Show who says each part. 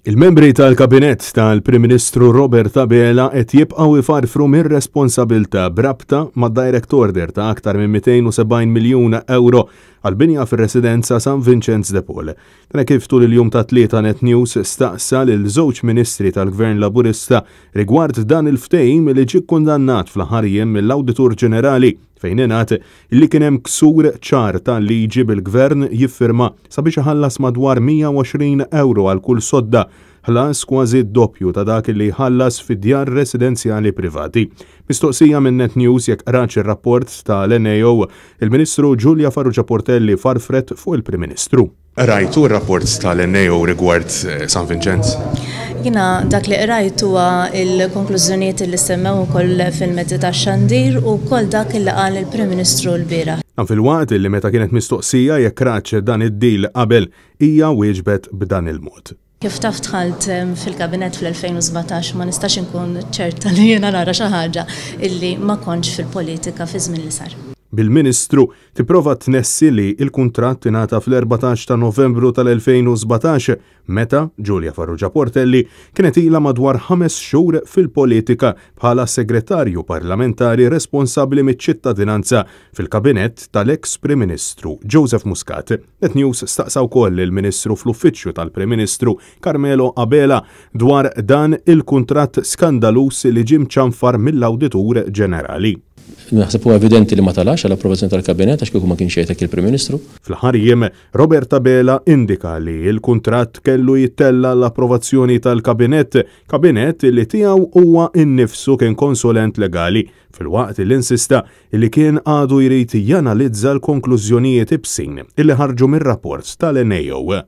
Speaker 1: Il-membri tal-Kabinett tal-Prim Ministru Robert Abela qed jibqgħu jfarfru mir-responsabilità b'rabta mad-direct order ta' aktar minn 270 miljun ewro għall-binja fir-residenza San Vinċenz de Paul. Dan kif tul il-jum tat-Tlieta Net News staqsa lil żewġ ministri tal-Gvern Laburista rigward dan il-ftehim li ġie kkundannat fl-aħħar jiem mill-Awditur Ġenerali fejn ingħad li kien hemm ksur ċar tal-liġi bil-Gvern jiffirma sabiex iħallas madwar 120 ewro għal kull sodda, ħlas kważi d-doppju ta' dak li jħallas fi djar residenzjali privati. Mistoqsija minn Net News jekk qratx ir-rapport tal-NAO, il-Ministru Julia Farrugia Portelli farfret fuq il-Prim Ministru. Qrajtu r-rapport tal-NAO rigward San Vinċenz?
Speaker 2: Jiena dak li qrajt huwa l-konklużjonijiet li ssemmew ukoll fil-mezzi tax-xandir u wkoll dak li qal il-Prim Ministru lbieraħ.
Speaker 1: Dan filwaqt li meta kienet mistoqsija jekk ratx dan id-deal qabel, hija wieġbet b'dan il-mod.
Speaker 2: Kif taf dħalt fil-Kabinett fl-2017 ma nistax inkun ċerta li jiena nara xi ħaġa illi ma kontx fil-politika fiż-żmien li sar.
Speaker 1: Bil-Ministru tipprova tnessi li l-kuntratt ingħata fl-14 ta' Novembru tal-2017 meta Julia Farrugia Portelli kienet ilha madwar ħames xhur fil-politika bħala Segretarju Parlamentari responsabbli miċ-ċittadinanza fil-Kabinett tal-eks Prim Ministru Joseph Muscat. Net News staqsa wkoll lill-Ministru fl-Uffiċċju tal-Prim Ministru Carmelo Abela dwar dan il-kuntratt skandaluż li ġie mċanfar mill-Awditur Ġenerali.
Speaker 3: Naħseb huwa evidenti li ma talax għall-approvazzjoni tal-Kabinett għax kieku ma kienx jgħid hekk il-Prim Ministru.
Speaker 1: Fl-aħħar jiem, Robert Abela indika li l-kuntratt kellu jittella' għall-approvazzjoni tal-Kabinett, Kabinett li tiegħu huwa nnifsu kien konsulent legali, filwaqt li insista li kien għadu jrid janalizza l-konklużjonijiet ibsin li ħarġu mir-rapport tal-NAO.